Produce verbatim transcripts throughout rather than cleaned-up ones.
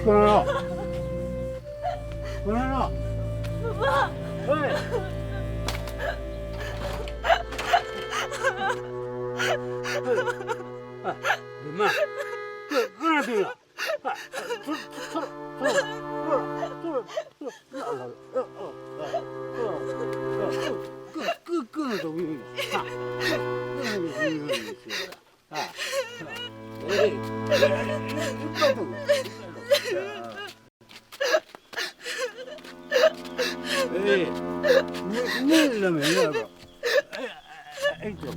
ꯀꯅꯥꯅꯣ? ꯀꯅꯥꯅꯣ? ꯕꯕꯥ! ꯍꯦ! ꯍꯦ! ꯕꯦꯝꯃ! ꯀ-, ꯀꯅꯥ ꯇꯧꯔꯤꯅꯣ? ꯍꯥ? ꯊꯣꯔꯛ-, ꯊꯣꯔꯛ-, ꯊꯣꯔꯛ-, ꯊꯣꯔꯛ-, ꯊꯣꯔꯛ-, ꯊꯣꯔꯛ-, ꯀ-, ꯀ-, ꯀꯅꯥ ꯇꯧꯕꯤꯔꯤꯅꯣ? ꯍꯥ? ꯀꯅꯥ ꯇꯧꯕꯤꯔꯤꯅꯣ? ꯍꯥ? ꯑꯦ, ꯑꯦ, ꯑꯦ, ꯑꯦ, ꯏꯄꯥ ꯇꯧ, ꯏꯄꯥ ꯇꯧ꯫ ꯑꯦ, ꯃꯨ-, ꯃꯨ ꯂꯝ ꯍꯦꯟꯅ ꯍꯥꯏꯕ꯭ꯔꯣ? ꯑꯩ, ꯑꯩ ꯇꯧ꯫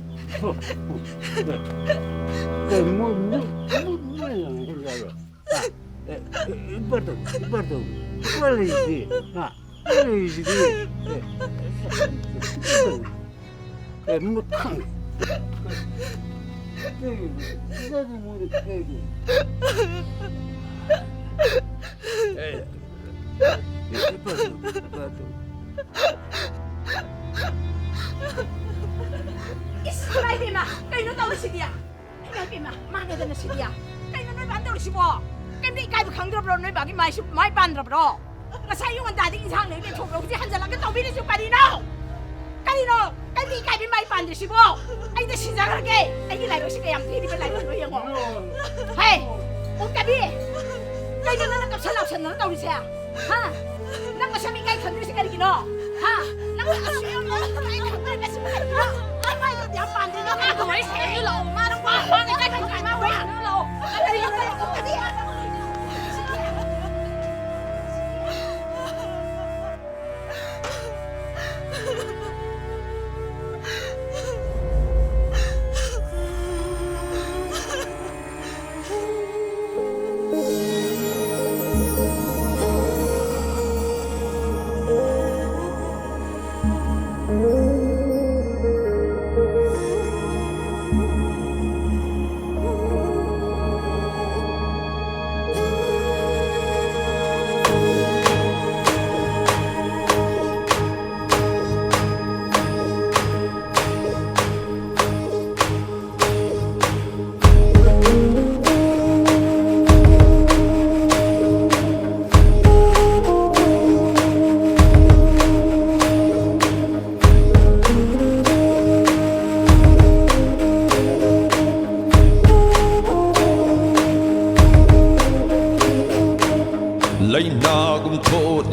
ꯑꯦ, ꯃꯨ, ꯃꯨ, ꯃꯨ, ꯃꯨ ꯂꯝ ꯍꯦꯟꯅ ꯍꯥꯏꯕ꯭ꯔꯣ? ꯍꯥ? ꯑꯦ, ꯑꯦ, ꯏꯄꯥ ꯇꯧ, ꯏꯄꯥ ꯇꯧ꯫ ꯏꯄꯥ ꯂꯩꯁꯤꯗꯤ, ꯍꯥ? ꯏꯄꯥ ꯂꯩꯁꯤꯗꯤ꯫ ꯑꯦ, ꯑꯦ, ꯏꯄꯥ ꯇꯧ꯫ ꯑꯦ, ꯃꯨꯠ ꯈꯪꯉꯦ꯫ ꯀꯩꯒꯤꯅꯣ? ꯏꯆꯥꯁꯤ ꯃꯣꯏꯅ ꯀꯩꯒꯤ? ꯑꯦ, ꯏꯄꯥ ꯇꯧ, ꯏꯄꯥ ꯇꯧ꯫ ꯏꯁ, ꯏꯃꯥ ꯏꯕꯦꯝꯃ, ꯀꯩꯅꯣ ꯇꯧꯔꯤꯁꯤꯗꯤ? ꯏꯃꯥ ꯏꯕꯦꯝꯃ, ꯃꯥꯟꯅꯗꯅ ꯁꯤꯗꯤ꯫ ꯀꯩꯅꯣ ꯅꯣꯏ ꯕꯥꯅ ꯇꯧꯔꯤꯁꯤꯕꯣ? ꯀꯩꯝꯇ ꯏꯀꯥꯏꯕ ꯈꯪꯗ꯭ꯔꯕ꯭ꯔꯣ? ꯅꯣꯏ ꯕꯥꯒꯤ ꯃꯥꯏꯁꯨ, ꯃꯥꯏ ꯄꯥꯟꯗ꯭ꯔꯕ꯭ꯔꯣ? ꯉꯁꯥꯏ ꯑꯌꯨꯛ ꯉꯟꯇꯥꯗꯒꯤ ꯏꯟꯁꯥꯡ ꯂꯩ ꯂꯩꯊꯣꯛꯈ꯭ꯔꯣ꯫ ꯍꯧꯖꯤꯛ ꯍꯟꯖꯜꯂꯛꯑꯒ ꯇꯧꯕꯤꯔꯤꯁꯤꯕꯨ ꯀꯔꯤꯅꯣ? ꯀꯔꯤꯅꯣ? ꯀꯩꯝꯇ ꯏꯀꯥꯏꯕ ꯃꯥꯏ ꯄꯥꯟꯗ꯭ꯔꯤꯁꯤꯕꯣ? ꯑꯩꯗ ꯁꯤꯖꯈ꯭ꯔꯒꯦ꯫ ꯑꯩꯒꯤ ꯂꯥꯏꯕꯛꯁꯤ ꯀꯌꯥꯝ ꯊꯤꯔꯤꯕ ꯂꯥꯏꯕꯛꯅꯣ ꯌꯦꯡꯉꯣ꯫ ꯍꯦ! ꯑꯣ ꯀꯕꯤ! ꯀꯩꯅꯣ ꯅꯪꯅ ꯀꯞꯁꯟ ꯂꯥꯎꯁꯟꯗꯅ ꯇꯧꯔꯤꯁꯦ? ꯍꯥ? ꯅꯪ ꯃꯁꯝ ꯏꯀꯥꯏ ꯈꯪꯗ꯭ꯔꯤꯁꯦ ꯀꯔꯤꯒꯤꯅꯣ? ꯍꯥ? ꯅꯪ ꯑꯁꯨꯛ ꯌꯥꯝꯅ ꯏꯀꯥꯏ ꯈꯪꯗ꯭ꯔꯤꯁꯦ ꯀꯔꯤꯒꯤꯅꯣ? ꯅꯪ ꯋꯥꯔꯤ ꯁꯥꯟꯅꯕꯤꯔꯨ ꯂꯥꯛꯑꯣ꯫ ꯃꯥ ꯅꯪ ꯋꯥ ꯉꯥꯡꯉꯦ ꯀꯥꯏ ꯈꯪꯗ꯭ꯔꯤꯁꯦ ꯃꯥ ꯋꯥꯔꯤ ꯁꯥꯟꯅꯔꯨ ꯂꯥꯛꯑꯣ꯫ ꯀꯔꯤꯒꯤꯅꯣ?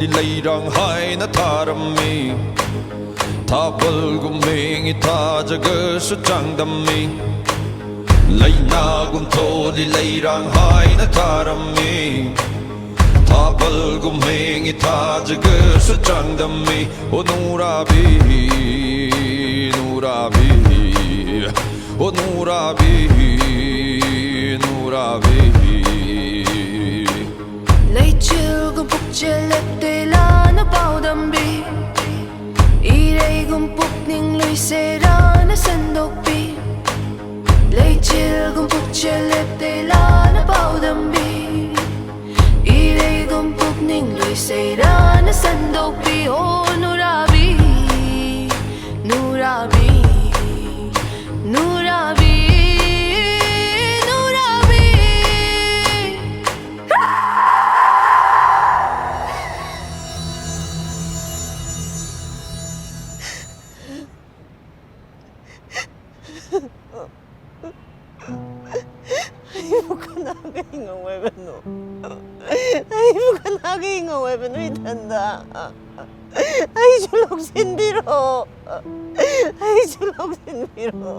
ꯂꯩꯔꯥꯡ ꯍꯥꯏꯅ ꯊꯥꯔꯝꯃꯤ꯫ ꯊꯥꯕꯜꯒꯨꯝ ꯃꯦꯡꯉꯤ ꯊꯥꯖꯒꯁꯨ ꯆꯥꯡꯗꯝꯃꯤ꯫ ꯂꯩꯅꯥꯒꯨꯝ ꯊꯣꯜꯂꯤ ꯂꯩꯔꯥꯡ ꯍꯥꯏꯅ ꯊꯥꯔꯝꯃꯤ꯫ ꯊꯥꯕꯜꯒꯨꯝ ꯃꯦꯡꯉꯤ ꯊꯥꯖꯒꯁꯨ ꯆꯥꯡꯗꯝꯃꯤ꯫ ꯑꯣ ꯅꯨꯔꯥꯕꯤ, ꯅꯨꯔꯥꯕꯤ, ꯑꯣ ꯅꯨꯔꯥꯕꯤ, ꯅꯨꯔꯥꯕꯤ꯫ ꯂꯩꯆꯤꯜꯒꯨꯝ ꯄꯨꯛꯆꯦꯜ ꯂꯦꯞꯇꯦ ꯂꯥꯟꯅ ꯄꯥꯎꯗꯝꯕꯤ꯫ ꯏꯔꯩꯒꯨꯝ ꯄꯨꯛꯅꯤꯡ ꯂꯣꯏꯁꯦꯔꯥꯅ ꯁꯟꯗꯣꯛꯄꯤ꯫ ꯂꯩꯆꯤꯜꯒꯨꯝ ꯄꯨꯛꯆꯦꯜ ꯂꯦꯞꯇꯦ ꯂꯥꯟꯅ ꯄꯥꯎꯗꯝꯕꯤ꯫ ꯏꯔꯩꯒꯨꯝ ꯄꯨꯛꯅꯤꯡ ꯂꯣꯏꯁꯦꯔꯥꯅ ꯁꯟꯗꯣꯛꯄꯤ꯫ ꯑꯣ ꯅꯨꯔꯥꯕꯤ, ꯅꯨꯔꯥꯕꯤ, ꯅꯨꯔꯥꯕꯤ, ꯅꯨꯔꯥꯕꯤ꯫ ꯑꯩꯕꯨ ꯀꯅꯥꯒ ꯍꯤꯡꯉꯧ ꯍꯥꯏꯕꯅꯣ? ꯑꯩꯕꯨ ꯀꯅꯥꯒ ꯍꯤꯡꯉꯧ ꯍꯥꯏꯕꯅꯣ ꯏꯊꯟꯗ? ꯑꯩꯁꯨ ꯂꯧꯁꯤꯟꯕꯤꯔꯣ꯫ ꯑꯩꯁꯨ ꯂꯧꯁꯤꯟꯕꯤꯔꯣ꯫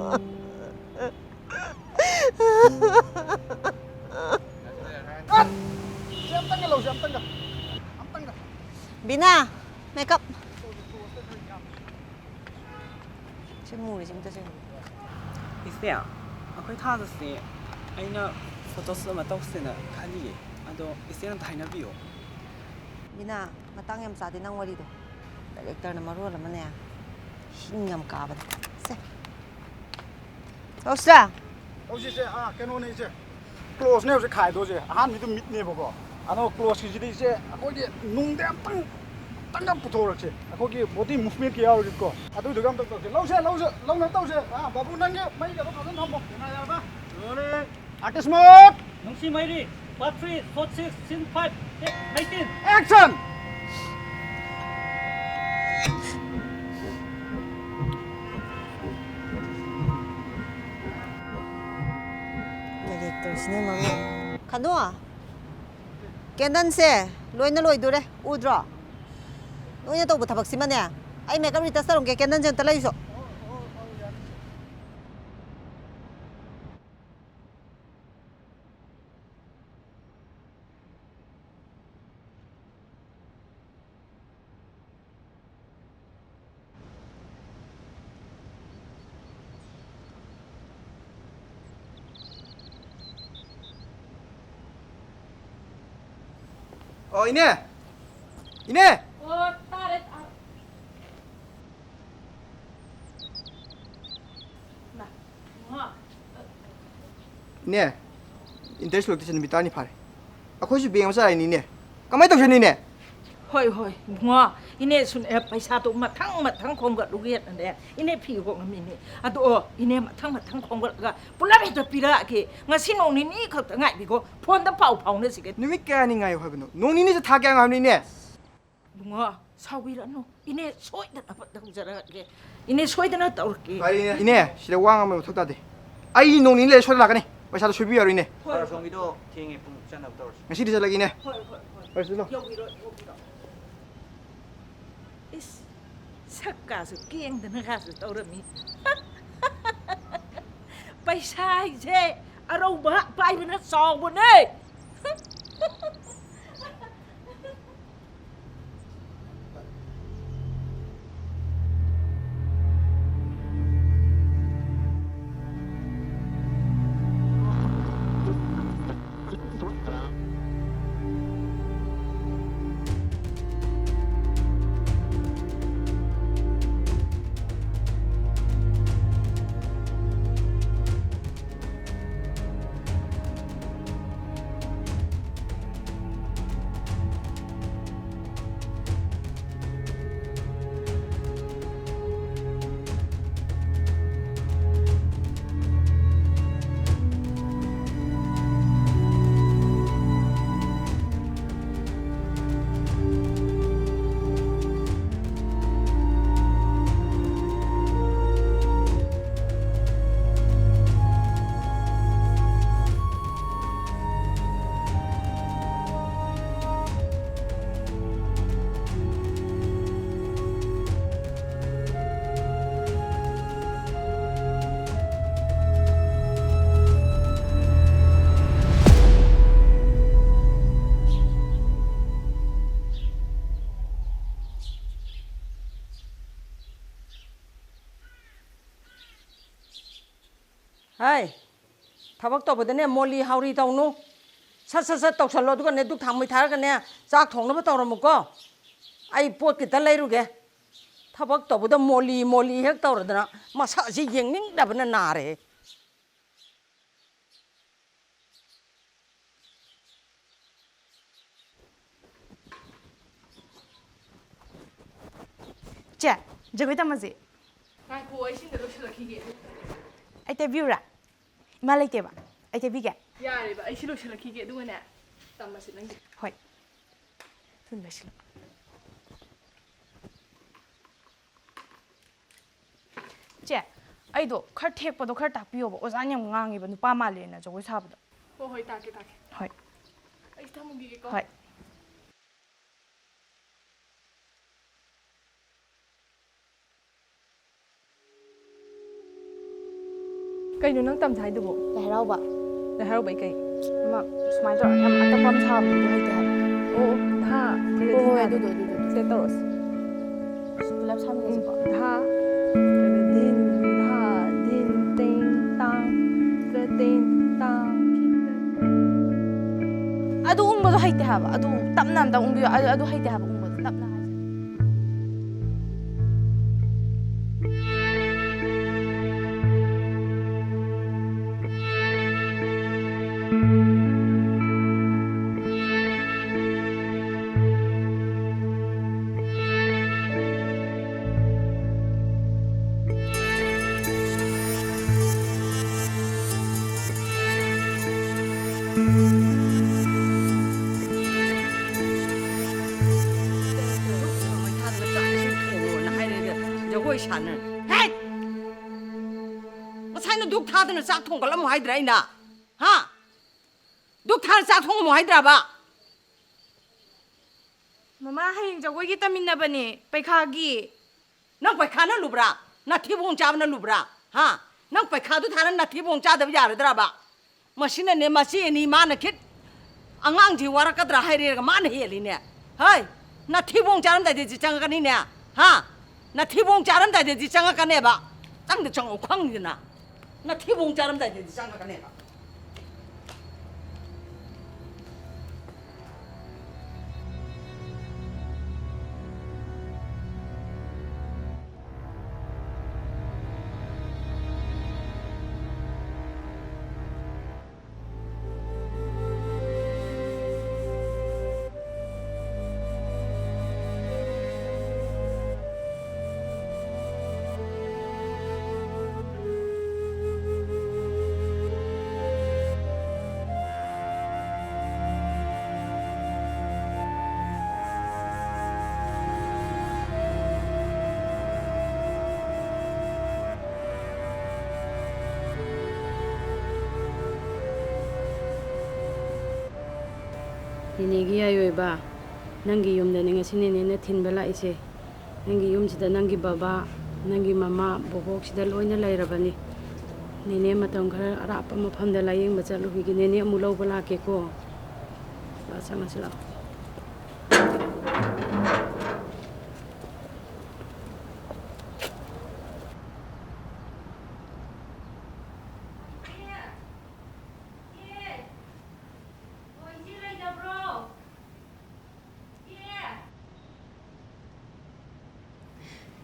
ꯁꯤ ꯑꯝꯇꯪꯒ ꯂꯧꯁꯤ, ꯑꯝꯇꯪꯒ꯫ ꯑꯝꯇꯪꯒ꯫ ꯕꯤꯅꯥ, makeup꯫ ꯁꯤ ꯃꯨꯔꯤꯁꯤ ꯑꯝꯇ ꯁꯦꯡꯉꯨ꯫ ꯏꯆꯦ, ꯑꯩꯈꯣꯏ ꯊꯥꯗꯁꯦ ꯑꯩꯅ photo shoot ꯑꯃ ꯇꯧꯁꯦꯅ ꯈꯜꯂꯤꯌꯦ꯫ ꯑꯗꯣ ꯏꯆꯦꯅ ꯑꯝꯇ ꯍꯥꯏꯅꯕꯤꯌꯣ꯫ ꯕꯤꯅꯥ, ꯃꯇꯥꯡ ꯌꯥꯝ ꯆꯥꯗꯦ ꯅꯪ ꯋꯥꯔꯤꯗꯣ꯫ Directorꯅ ꯃꯔꯣꯜ ꯑꯃꯅꯦ, ꯍꯤꯡ ꯌꯥꯝ ꯀꯥꯕꯅꯦ꯫ ꯁꯦ꯫ ꯇꯧꯁꯤꯔꯥ? ꯇꯧꯁꯤ ꯏꯆꯦ꯫ ꯑꯥ, ꯀꯩꯅꯣꯅꯦ ꯏꯆꯦ꯫ Closeꯅꯦ ꯍꯧꯖꯤꯛ ꯈꯥꯏꯗꯣꯏꯁꯦ꯫ ꯑꯍꯥꯟꯕꯗꯨ ꯃꯤꯠꯅꯦꯕꯀꯣ꯫ ꯑꯗꯣ closeꯀꯤꯁꯤꯗꯤ ꯏꯆꯦ, ꯑꯩꯈꯣꯏꯒꯤ ꯅꯨꯡꯗ ꯑꯝꯇꯪ, ꯑꯝꯇꯪꯒ ꯄꯨꯊꯣꯔꯛꯁꯦ꯫ ꯑꯩꯈꯣꯏꯒꯤ body movementꯀꯤ ꯌꯥꯎꯔꯤꯀꯣ꯫ ꯑꯗꯨꯏꯗꯨꯒ ꯑꯝꯇ ꯇꯧꯁꯦ꯫ ꯂꯧꯁꯦ, ꯂꯧꯁꯦ, ꯂꯧꯅ ꯇꯧꯁꯦ꯫ ꯑꯥ, ꯕꯥꯕꯨ ꯅꯪꯒꯤ ꯃꯩꯒꯗꯣ ꯐꯖꯅ ꯊꯝꯃꯣ꯫ ꯌꯥꯔꯕ? Rolling꯫ Artist mode! ꯅꯨꯡꯁꯤ ꯃꯩꯔꯤ, part three, shot six, scene five, take nineteen. Action! Directorꯁꯤꯅ ꯃꯔꯣꯜ ꯑꯃ꯫ ꯈꯟꯗꯣ! ꯀꯦꯟꯗꯜꯁꯦ ꯂꯣꯏꯅ ꯂꯣꯏꯗꯣꯔꯦ, ꯎꯗ꯭ꯔꯣ? ꯅꯣꯏꯅ ꯇꯧꯕ ꯊꯕꯛꯁꯤꯃꯅꯦ꯫ ꯑꯩ ꯃꯦꯀꯞ ꯔꯤꯇꯁ ꯇꯧꯔꯝꯒꯦ, ꯀꯦꯟꯗꯜꯁꯦ ꯑꯝꯇ ꯂꯩꯁꯣ꯫ ꯑꯣ, ꯏꯅꯦ! ꯏꯅꯦ! ꯑꯣ, ꯇꯥꯔꯦ, ꯇꯥꯔꯦ꯫ ꯃꯥ, ꯏꯕꯨꯡꯉꯣ꯫ ꯏꯅꯦ, interest ꯂꯣꯏꯔꯛꯇ꯭ꯔꯤꯁꯦ ꯅꯨꯃꯤꯠ ꯇꯔꯥꯅꯤ ꯐꯥꯔꯦ꯫ ꯑꯩꯈꯣꯏꯁꯨ ꯕꯦꯡ ꯑꯃ ꯆꯂꯥꯏꯅꯤꯅꯦ꯫ ꯀꯃꯥꯏꯅ ꯇꯧꯁꯦ ꯍꯥꯏꯅꯣ, ꯏꯅꯦ? ꯍꯣꯏ, ꯍꯣꯏ, ꯏꯕꯨꯡꯉꯣ꯫ ꯏꯅꯦꯁꯨꯅꯦ, ꯄꯩꯁꯥꯗꯣ ꯃꯊꯪ ꯃꯊꯪ ꯈꯣꯝꯒꯠꯂꯨꯒꯦꯅꯅꯦ, ꯏꯅꯦ ꯐꯤ ꯍꯣꯡꯉꯝꯃꯤꯅꯦ꯫ ꯑꯗꯣ, ꯏꯅꯦ ꯃꯊꯪ ꯃꯊꯪ ꯈꯣꯝꯒꯠꯂꯒ ꯄꯨꯂꯞ ꯍꯦꯛꯇ ꯄꯤꯔꯛꯑꯒꯦ꯫ ꯉꯁꯤ ꯅꯣꯡ ꯅꯤꯅꯤ ꯈꯛꯇ ꯉꯥꯏꯕꯤꯀꯣ꯫ ꯐꯣꯟꯗ ꯄꯥꯎ ꯐꯥꯎꯅꯁꯤꯒꯦ꯫ ꯅꯨꯃꯤꯠ ꯀꯌꯥꯅꯤ ꯉꯥꯏꯌꯨ ꯍꯥꯏꯕꯅꯣ? ꯅꯣꯡ ꯅꯤꯅꯤꯁꯦ ꯊꯥ ꯀꯌꯥ ꯉꯥꯏꯕꯅꯣ, ꯏꯅꯦ? ꯏꯕꯨꯡꯉꯣ, ꯁꯥꯎꯕꯤꯔꯅꯨ꯫ ꯏꯅꯦ ꯁꯣꯏꯗꯅꯕ ꯇꯧꯖꯔꯛꯑꯒꯦ꯫ ꯏꯅꯦ ꯁꯣꯏꯗꯅ ꯇꯧꯔꯛꯀꯦ꯫ ꯐꯔꯦ, ꯏꯅꯦ꯫ ꯏꯅꯦ, ꯁꯤꯗ ꯋꯥ ꯉꯥꯡꯕ ꯃꯊꯧ ꯇꯥꯗꯦ꯫ ꯑꯩ ꯅꯣꯡ ꯅꯤꯅꯤ ꯂꯩꯔ ꯁꯣꯏꯗꯅ ꯂꯥꯛꯀꯅꯤ꯫ ꯄꯩꯁꯥꯗꯣ ꯁꯣꯏꯕꯤꯌꯨ ꯌꯥꯔꯣꯏ, ꯏꯅꯦ꯫ ꯍꯣꯏ, ꯐꯔꯦ, ꯍꯣꯏ꯫ ꯑꯁꯣꯝꯒꯤꯗꯣ ꯊꯦꯡꯉꯦ, ꯄꯨꯡ ꯆꯠꯅꯕ ꯇꯧꯔꯁꯤ꯫ ꯉꯁꯤꯗꯤ ꯆꯠꯂꯒꯦ, ꯏꯅꯦ꯫ ꯍꯣꯏ, ꯍꯣꯏ, ꯍꯣꯏ꯫ ꯐꯔꯦ, ꯆꯠꯂꯣ꯫ ꯌꯧꯕꯤꯔꯣ, ꯌꯧꯕꯤꯔꯣ꯫ ꯏꯁ, ꯁꯛꯀꯥꯁꯨ ꯀꯦꯡꯗꯅꯒꯁꯨ ꯇꯧꯔꯝꯃꯤ꯫ ꯄꯩꯁꯥ ꯍꯥꯏꯁꯦ ꯑꯔꯧꯕ ꯄꯥꯏꯕꯅ ꯆꯥꯎꯕꯅꯦ꯫ ꯍꯥꯏ, ꯊꯕꯛ ꯇꯧꯕꯗꯅꯦ ꯃꯣꯂꯤ ꯍꯥꯎꯔꯤ ꯇꯧꯅꯨ꯫ ꯁꯠ ꯁꯠ ꯁꯠ ꯇꯧꯁꯜꯂꯣ, ꯑꯗꯨꯒꯅꯦ ꯗꯨꯛ ꯊꯥꯡꯃꯩ ꯊꯥꯔꯒꯅꯦ ꯆꯥꯛ ꯊꯣꯡꯅꯕ ꯇꯧꯔꯝꯃꯨꯀꯣ꯫ ꯑꯩ ꯄꯣꯠ ꯈꯤꯇ ꯂꯩꯔꯨꯒꯦ꯫ ꯊꯕꯛ ꯇꯧꯕꯗ ꯃꯣꯂꯤ ꯃꯣꯂꯤ ꯍꯦꯛ ꯇꯧꯔꯗꯅ ꯃꯁꯛꯁꯤ ꯌꯦꯡꯅꯤꯡꯗꯕꯅ ꯅꯥꯔꯦ꯫ ꯆꯦ, ꯖꯒꯣꯏ ꯇꯝꯃꯁꯤ꯫ ꯉꯥꯏꯈꯣ, ꯑꯩ ꯁꯤꯗ ꯂꯣꯏꯁꯤꯜꯂꯛꯈꯤꯒꯦ꯫ ꯑꯩ ꯇꯦꯕꯤꯌꯨꯔꯥ? ꯏꯃꯥ ꯂꯩꯇꯦꯕ꯫ ꯑꯩ ꯇꯦꯕꯤꯒꯦ꯫ ꯌꯥꯔꯦꯕ, ꯑꯩ ꯁꯤ ꯂꯣꯏꯁꯤꯜꯂꯛꯈꯤꯒꯦ, ꯑꯗꯨꯒꯅꯦ ꯇꯝꯃꯁꯤ ꯅꯪꯒꯤ꯫ ꯍꯣꯏ꯫ ꯊꯨꯅ ꯂꯣꯏꯁꯤꯜꯂꯣ꯫ ꯆꯦ, ꯑꯩꯗꯣ ꯈꯔ ꯊꯦꯛꯄꯗꯣ ꯈꯔ ꯇꯥꯛꯄꯤꯌꯣꯕ꯫ ꯑꯣꯖꯥꯅ ꯌꯥꯝ ꯉꯥꯡꯉꯦꯕ, ꯅꯨꯄꯥ ꯃꯥꯜꯂꯦꯅ ꯖꯒꯣꯏ ꯁꯥꯕꯗꯣ꯫ ꯍꯣꯏ, ꯍꯣꯏ, ꯇꯥꯛꯀꯦ, ꯇꯥꯛꯀꯦ꯫ ꯍꯣꯏ꯫ ꯑꯩ ꯊꯝꯃꯨꯈꯤꯒꯦꯀꯣ꯫ ꯍꯣꯏ꯫ ꯀꯩꯅꯣ ꯅꯪ ꯇꯝꯖꯦ ꯍꯥꯏꯗꯨꯕꯣ? ꯂꯥꯏ ꯍꯔꯥꯎꯕ꯫ ꯂꯥꯏ ꯍꯔꯥꯎꯕꯩ ꯀꯩ? ꯑꯃ ꯁꯨꯃꯥꯏꯅ ꯇꯧꯔꯒ ꯌꯥꯝ ꯑꯇꯞꯄ ꯑꯃ ꯁꯥꯕꯗꯣ, ꯑꯗꯨ ꯍꯩꯇꯦ ꯍꯥꯏꯕ꯫ ꯑꯣ, ꯙꯥ꯫ ꯍꯣꯏ, ꯍꯣꯏ, ꯙꯥ꯫ ꯑꯗꯨꯗꯣ, ꯑꯗꯨꯗꯣ, ꯑꯗꯨꯗꯣ꯫ ꯁꯤꯗ ꯇꯧꯔꯁꯤ꯫ ꯄꯨꯂꯞ ꯁꯥꯃꯤꯟꯅꯁꯤꯀꯣ꯫ ꯎꯝ, ꯙꯥ꯫ ꯙꯤꯟ, ꯙꯥ, ꯙꯤꯟ, ꯇꯦꯡ, ꯇꯥꯡ, ꯇ꯭ꯔ, ꯇꯦꯡ, ꯇꯥꯡ꯫ ꯑꯗꯨ ꯎꯪꯕꯗꯣ ꯍꯩꯇꯦ ꯍꯥꯏꯕ꯫ ꯑꯗꯨ ꯇꯞꯅ ꯑꯝꯇ ꯎꯪꯕꯤꯌꯣ꯫ ꯑꯗꯨ, ꯑꯗꯨ ꯍꯩꯇꯦ ꯍꯥꯏꯕ ꯎꯪꯕꯗꯣ꯫ ꯇꯞꯅ ꯍꯥꯏꯁꯦ꯫ ꯖꯒꯣꯏ ꯁꯥꯟꯅ꯫ ꯍꯦꯠ! ꯉꯁꯥꯏꯅ ꯙꯨꯛ ꯊꯥꯗꯅ ꯆꯥꯛ ꯊꯣꯡꯒꯠꯂꯝꯃꯣ ꯍꯥꯏꯗ꯭ꯔꯥ ꯑꯩꯅ? ꯍꯥ? ꯙꯨꯛ ꯊꯥꯗꯅ ꯆꯥꯛ ꯊꯣꯡꯉꯝꯃꯣ ꯍꯥꯏꯗ꯭ꯔꯕ? ꯃꯃꯥ, ꯍꯌꯦꯡ ꯖꯒꯣꯏꯒꯤ ꯇꯝꯃꯤꯟꯅꯕꯅꯦ, ꯄꯩꯈꯥꯒꯤ꯫ ꯅꯪ ꯄꯩꯈꯥꯅ ꯂꯨꯕ꯭ꯔꯥ? ꯅꯊꯤꯕꯣꯡ ꯆꯥꯕꯅ ꯂꯨꯕ꯭ꯔꯥ? ꯍꯥ? ꯅꯪ ꯄꯩꯈꯥꯗꯨ ꯊꯥꯅ ꯅꯊꯤꯕꯣꯡ ꯆꯥꯗꯕ ꯌꯥꯔꯗ꯭ꯔꯕ? ꯃꯁꯤꯅꯅꯦ, ꯃꯆꯦ ꯑꯅꯤ ꯃꯥꯅ ꯈꯤꯠ ꯑꯉꯥꯡꯁꯤ ꯋꯥꯔꯛꯀꯗ꯭ꯔꯥ ꯍꯥꯏꯔꯦꯔꯒ ꯃꯥꯅ ꯍꯦꯜꯂꯤꯅꯦ꯫ ꯍꯩ! ꯅꯊꯤꯕꯣꯡ ꯆꯥꯔꯝꯗꯥꯏꯗꯗꯤ ꯆꯪꯉꯛꯀꯅꯤꯅꯦ꯫ ꯍꯥ? ꯅꯊꯤꯕꯣꯡ ꯆꯥꯔꯝꯗꯥꯏꯗꯗꯤ ꯆꯪꯉꯛꯀꯅꯦꯕ꯫ ꯆꯪꯗ ꯆꯪꯉꯛꯎ ꯈꯪꯗꯅ꯫ ꯅꯊꯤꯕꯣꯡ ꯆꯥꯔꯝꯗꯥꯏꯗꯗꯤ ꯆꯪꯉꯛꯀꯅꯦꯕ꯫ ꯅꯦꯅꯦꯒꯤ ꯌꯥꯏꯑꯣꯏꯕ, ꯅꯪꯒꯤ ꯌꯨꯝꯗꯅꯤ ꯉꯁꯤ ꯅꯦꯅꯦꯅ ꯊꯤꯟꯕ ꯂꯥꯛꯏꯁꯦ꯫ ꯅꯪꯒꯤ ꯌꯨꯝꯁꯤꯗ ꯅꯪꯒꯤ ꯕꯕꯥ, ꯅꯪꯒꯤ ꯃꯃꯥ, ꯕꯣꯕꯣꯛꯁꯤꯗ ꯂꯣꯏꯅ ꯂꯩꯔꯕꯅꯤ꯫ ꯅꯦꯅꯦ ꯃꯇꯝ ꯈꯔ ꯑꯔꯥꯞꯄ ꯃꯐꯝꯗ ꯂꯥꯌꯦꯡꯕ ꯆꯠꯂꯨꯈꯤꯒꯦ꯫ ꯅꯦꯅꯦ ꯑꯃꯨꯛ ꯂꯧꯕ ꯂꯥꯛꯀꯦꯀꯣ꯫ ꯂꯥꯛꯑꯣ, ꯆꯪꯉꯁꯤ ꯂꯥꯛꯑꯣ꯫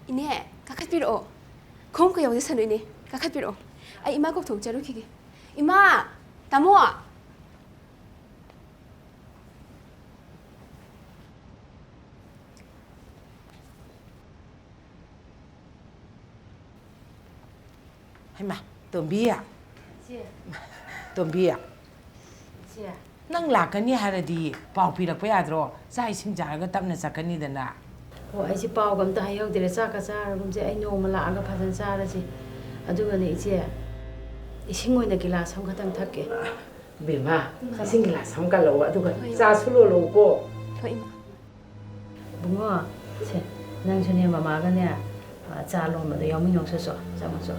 ꯏꯅꯦ, ꯀꯥꯈꯠꯄꯤꯔꯛꯑꯣ꯫ ꯈꯣꯡ ꯀꯩꯗꯧꯖꯁꯅꯨ ꯏꯅꯦ, ꯀꯥꯈꯠꯄꯤꯔꯛꯑꯣ꯫ ꯑꯩ ꯏꯃꯥ ꯀꯧꯊꯣꯛꯆꯔꯨꯈꯤꯒꯦ꯫ ꯏꯃꯥ! ꯇꯥꯃꯣ! ꯍꯩꯃꯥ, ꯇꯣꯝꯕꯤ꯫ ꯏꯆꯦ꯫ ꯇꯣꯝꯕꯤ꯫ ꯏꯆꯦ꯫ ꯅꯪ ꯂꯥꯛꯀꯅꯤ ꯍꯥꯏꯔꯗꯤ ꯄꯥꯎ ꯄꯤꯔꯛꯄ ꯌꯥꯗ꯭ꯔꯣ? ꯆꯥꯛ ꯏꯁꯤꯡ ꯆꯥꯔꯒ ꯇꯞꯅ ꯆꯠꯀꯅꯤꯗꯅ꯫ ꯑꯣ, ꯑꯩꯁꯦ ꯄꯥꯎꯒ ꯑꯝꯇ ꯍꯥꯏꯍꯧꯗ꯭ꯔꯦ꯫ ꯆꯥꯛꯀ ꯆꯥꯔꯒꯨꯝꯁꯦ, ꯑꯩ ꯅꯣꯡꯃ ꯂꯥꯛꯑꯒ ꯐꯖꯅ ꯆꯥꯔꯁꯤ꯫ ꯑꯗꯨꯒꯅꯦ ꯏꯆꯦ, ꯏꯁꯤꯡ ꯑꯣꯏꯅ ꯒꯤꯂꯥꯁ ꯑꯃꯈꯛꯇꯪ ꯊꯛꯀꯦ꯫ ꯕꯦꯝꯃ, ꯏꯁꯤꯡ ꯒꯤꯂꯥꯁ ꯑꯃ ꯀꯜꯂꯛꯑꯣ, ꯑꯗꯨꯒ ꯍꯣꯏ꯫ ꯆꯥꯁꯨ ꯂꯣꯜꯂꯛꯎꯀꯣ꯫ ꯍꯣꯏ, ꯏꯃꯥ꯫ ꯏꯕꯨꯡꯉꯣ, ꯁꯦ, ꯅꯪꯁꯨꯅꯦ ꯃꯃꯥꯒꯅꯦ, ꯑ, ꯆꯥ ꯂꯣꯟꯕꯗꯣ ꯌꯥꯎꯃꯤꯟꯅꯧ, ꯁꯠ ꯁꯠ ꯆꯪꯉꯣ ꯆꯣ꯫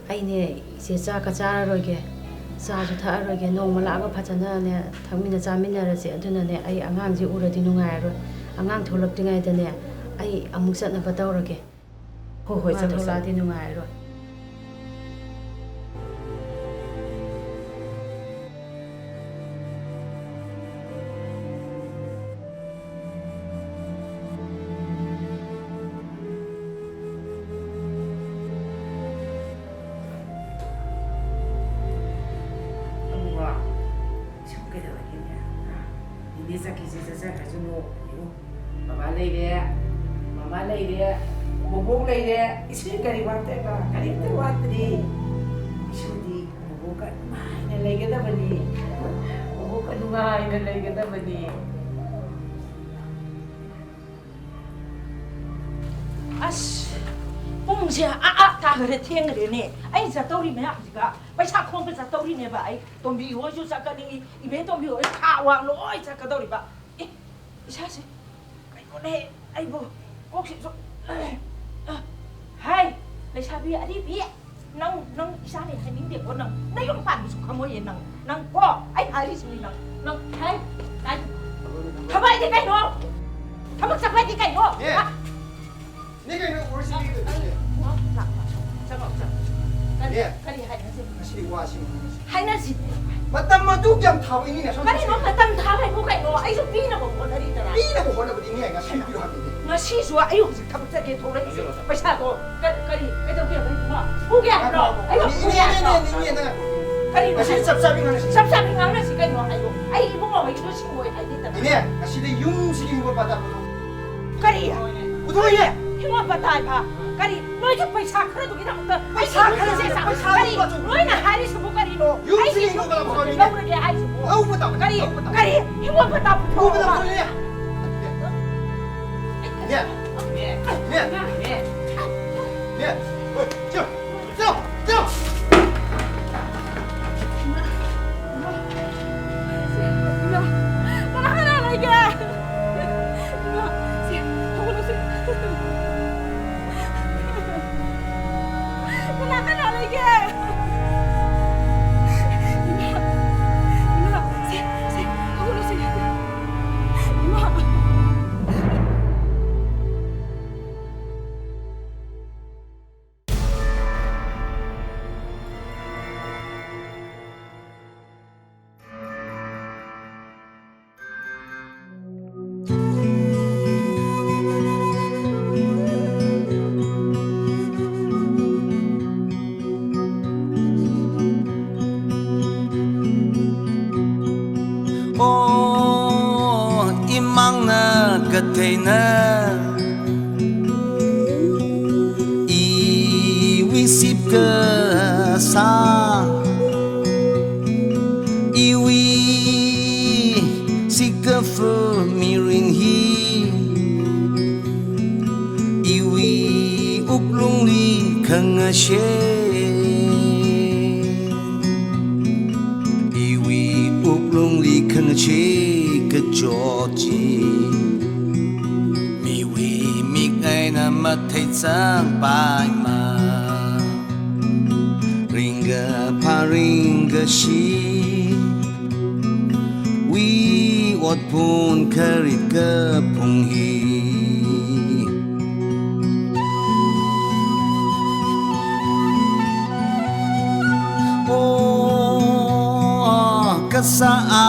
ꯑꯩꯅꯦ, ꯏꯆꯦ, ꯆꯥꯛꯀ ꯆꯥꯔꯔꯣꯏꯒꯦ꯫ ꯆꯥꯁꯨ ꯊꯛꯑꯔꯣꯏꯒꯦ, ꯅꯣꯡꯃ ꯂꯥꯛꯑꯒ ꯐꯖꯅꯅꯦ ꯊꯛꯃꯤꯟꯅ ꯆꯥꯃꯤꯟꯅꯔꯁꯦ꯫ ꯑꯗꯨꯅꯅꯦ, ꯑꯩ ꯑꯉꯥꯡꯁꯦ ꯎꯔꯗꯤ ꯅꯨꯡꯉꯥꯏꯔꯔꯣꯏ꯫ ꯑꯉꯥꯡ ꯊꯣꯛꯂꯛꯇ꯭ꯔꯤꯉꯩꯗꯅꯦ, ꯑꯩ ꯑꯃꯨꯛ ꯆꯠꯅꯕ ꯇꯧꯔꯒꯦ꯫ ꯍꯣꯏ, ꯍꯣꯏ, ꯃꯥ ꯆꯠꯂꯣ, ꯆꯠꯂꯣ꯫ ꯊꯣꯛꯂꯛꯑꯗꯤ ꯅꯨꯡꯉꯥꯏꯔꯔꯣꯏ꯫ ꯑꯃꯨꯛ ꯏꯁꯧ ꯀꯩꯗꯧꯔꯒꯦꯅꯦ? ꯅꯦꯅꯦ ꯆꯠꯈꯤꯁꯦ ꯆꯠꯆꯈ꯭ꯔꯁꯅꯨ꯫ ꯌꯦꯡꯉꯨ, ꯕꯕꯥ ꯂꯩꯔꯦ, ꯃꯃꯥ ꯂꯩꯔꯦ, ꯕꯣꯕꯣꯛ ꯂꯩꯔꯦ꯫ ꯏꯁꯨ ꯀꯔꯤ ꯋꯥꯠꯇꯣꯏꯕ? ꯀꯔꯤꯝꯇ ꯋꯥꯠꯇ꯭ꯔꯤ꯫ ꯏꯁꯨꯗꯤ ꯕꯣꯕꯣꯛꯀ ꯅꯨꯡꯉꯥꯏꯅ ꯂꯩꯒꯗꯕꯅꯤ꯫ ꯕꯣꯕꯣꯛꯀ ꯅꯨꯡꯉꯥꯏꯅ ꯂꯩꯒꯗꯕꯅꯤ꯫ ꯑꯁ, ꯄꯨꯡꯁꯦ ꯑꯥ ꯑꯥ ꯇꯥꯈꯔꯦ, ꯊꯦꯡꯈ꯭ꯔꯦꯅꯦ꯫ ꯑꯩ ꯆꯠꯇꯧꯔꯤ ꯃꯌꯥꯝꯁꯤꯒ ꯄꯩꯁꯥ ꯈꯣꯝꯕ ꯆꯠꯇꯧꯔꯤꯅꯦꯕ꯫ ꯑꯩ ꯇꯣꯝꯕꯤ ꯍꯣꯏꯁꯨ ꯆꯠꯀꯅꯤ, ꯏꯕꯦ ꯇꯣꯝꯕꯤ ꯍꯣꯏ ꯊꯥ ꯋꯥꯡ ꯂꯣꯏ ꯆꯠꯀꯗꯧꯔꯤꯕ꯫ ꯑꯦ, ꯏꯁꯥꯁꯦ ꯀꯩꯅꯣꯅꯦ, ꯑꯩꯕꯨ ꯀꯣꯛꯁꯤꯁꯨ꯫ ꯍꯥꯏ, ꯂꯩꯁꯥꯕꯤ ꯑꯔꯤꯕꯤ, ꯅꯪ, ꯅꯪ ꯏꯆꯥꯅꯦ ꯍꯥꯏꯅꯤꯡꯗꯦꯀꯣ ꯅꯪ꯫ ꯅꯌꯨꯝ ꯄꯥꯟꯕꯁꯨ ꯈꯪꯉꯣꯏꯌꯦ ꯅꯪ꯫ ꯅꯪ ꯀꯣ, ꯑꯩ ꯍꯥꯏꯔꯤꯁꯤꯅꯤ ꯅꯪ꯫ ꯅꯪ, ꯍꯥꯏ, ꯍꯥꯏ꯫ ꯊꯕꯛ ꯍꯥꯏꯗꯤ ꯀꯩꯅꯣ? ꯊꯕꯛ ꯆꯠꯄ ꯍꯥꯏꯗꯤ ꯀꯩꯅꯣ? ꯑꯦ, ꯍꯥ? ꯅꯦ, ꯀꯩꯅꯣ ꯎꯔꯁꯤ ꯑꯩ, ꯀꯩꯗꯧꯔꯤꯁꯦ? ꯑꯩ, ꯆꯪꯉꯛꯑꯣ, ꯆꯪꯉꯛꯑꯣ꯫ ꯀꯔꯤ, ꯅꯦ, ꯀꯔꯤ ꯍꯥꯏꯅꯁꯦ? ꯉꯁꯤꯗꯤ ꯋꯥꯁꯤ ꯍꯥꯏꯅꯁꯤ꯫ ꯃꯇꯝ ꯑꯗꯨꯛ ꯌꯥꯝ ꯊꯥꯕ ꯏꯅꯤꯅꯦ, ꯁꯣꯝꯗ ꯀꯔꯤꯅꯣ ꯁꯤ ꯃꯇꯝ ꯊꯥꯕ ꯍꯥꯏꯕꯨ ꯀꯩꯅꯣ? ꯑꯩꯁꯨ ꯄꯤꯅꯕ ꯍꯣꯠꯅꯔꯤꯗꯅ꯫ ꯄꯤꯅꯕ ꯍꯣꯠꯅꯕꯗꯤ ꯏꯅꯦ, ꯉꯁꯤ ꯄꯤꯔꯣ ꯍꯥꯏꯕꯅꯤꯅꯦ꯫ ꯉꯁꯤꯁꯨ ꯑꯩ ꯍꯧꯖꯤꯛ ꯊꯕꯛ ꯆꯠꯀꯦ ꯊꯣꯛꯂꯛꯏꯁꯦ꯫ ꯄꯩꯁꯥꯗꯣ ꯀ-, ꯀꯔꯤ, ꯀꯩꯗꯧꯒꯦ ꯍꯥꯏꯕꯅꯣ? ꯄꯨꯒꯦ ꯍꯥꯏꯕ꯭ꯔꯣ? ꯉꯥꯏꯈꯣ, ꯉꯥꯏꯈꯣ꯫ ꯑꯩꯕꯨ ꯏꯅꯦ, ꯄꯨꯒꯦ ꯏꯅꯦ, ꯍꯥꯏꯕ꯭ꯔꯣ? ꯏꯅꯦ, ꯏꯅꯦ, ꯉꯥꯏꯈꯣ꯫ ꯀꯔꯤꯅꯣ? ꯉꯁꯤ ꯆꯞ ꯆꯥꯕꯤ ꯉꯥꯡꯅꯁꯤ꯫ ꯆꯞ ꯆꯥꯕꯤ ꯉꯥꯡꯅꯁꯤ ꯀꯩꯅꯣ ꯍꯥꯏꯌꯣ? ꯑꯩ ꯏꯕꯨꯡꯉꯣ ꯍꯣꯏꯒꯤꯗꯣ ꯁꯤꯡꯉꯣꯏ ꯍꯥꯏꯗꯦꯗꯅ꯫ ꯏꯅꯦ, ꯉꯁꯤꯗꯤ ꯌꯨꯝꯁꯤꯒꯤ ꯍꯤꯡꯒꯣꯜ ꯄꯇꯥ ꯄꯨꯊꯣꯛ-, ꯀꯔꯤ? ꯄꯨꯊꯣꯛꯑꯣꯏꯅꯦ꯫ ꯍꯤꯡꯒꯣꯜ ꯄꯇꯥ ꯍꯥꯏꯕ? ꯀꯔꯤ? ꯅꯣꯏꯒꯤ ꯄꯩꯁꯥ ꯈꯔꯗꯨꯒꯤꯗꯃꯛꯇ ꯄꯩꯁꯥ ꯑꯩꯒꯤ ꯈꯔ, ꯄꯨꯟꯁꯤꯁꯦ ꯄꯩꯁꯥ ꯀꯔꯤ? ꯈꯔ ꯂꯣꯏꯅ ꯍꯥꯏꯔꯤꯁꯤꯕꯨ ꯀꯔꯤꯅꯣ? ꯌꯨꯝꯁꯤꯒꯤ ꯑꯩꯒꯤ ꯍꯤꯡꯒꯣꯜ ꯄꯇꯥ ꯌꯨꯝꯁꯤꯕꯨ ꯄꯨꯊꯣꯛꯑꯣꯏꯅꯦ꯫ ꯂꯧꯔꯒꯦ ꯍꯥꯏꯁꯤꯕꯨ? ꯂꯧꯕ ꯇꯥꯕꯅꯤ, ꯀꯔꯤ? ꯂꯧꯕ ꯇꯥꯕꯅꯤ꯫ ꯀꯔꯤ? ꯍꯤꯡꯒꯣꯜ ꯄꯇꯥ ꯂꯧꯕ ꯄꯨꯊꯣꯛꯑꯣ꯫ ꯇꯥꯕꯅꯤ꯫ ꯅꯦ, ꯅꯦ, ꯅꯦ, ꯅꯦ, ꯍꯣꯏ, ꯆꯣ, ꯆꯣ, ꯆꯣ꯫ ꯏꯃꯥ, ꯏꯃꯥ, ꯀꯅꯥ ꯀꯅꯥ ꯂꯩꯒꯦ? ꯏꯃꯥ, ꯁꯦ, ꯍꯧꯒꯠꯂꯣ, ꯁꯦ꯫ ꯀꯅꯥ ꯀꯅꯥ ꯂꯩꯒꯦ? Na iwi sip kasa, iwi sikafu mirin hi, iwi uklungli khangashe. Iwi uklungli khangashe kachochi. Miwi mik aina mathei chang paima. Ringa pha ringa shi. Wi otpun karit ka phung hi. O kasa a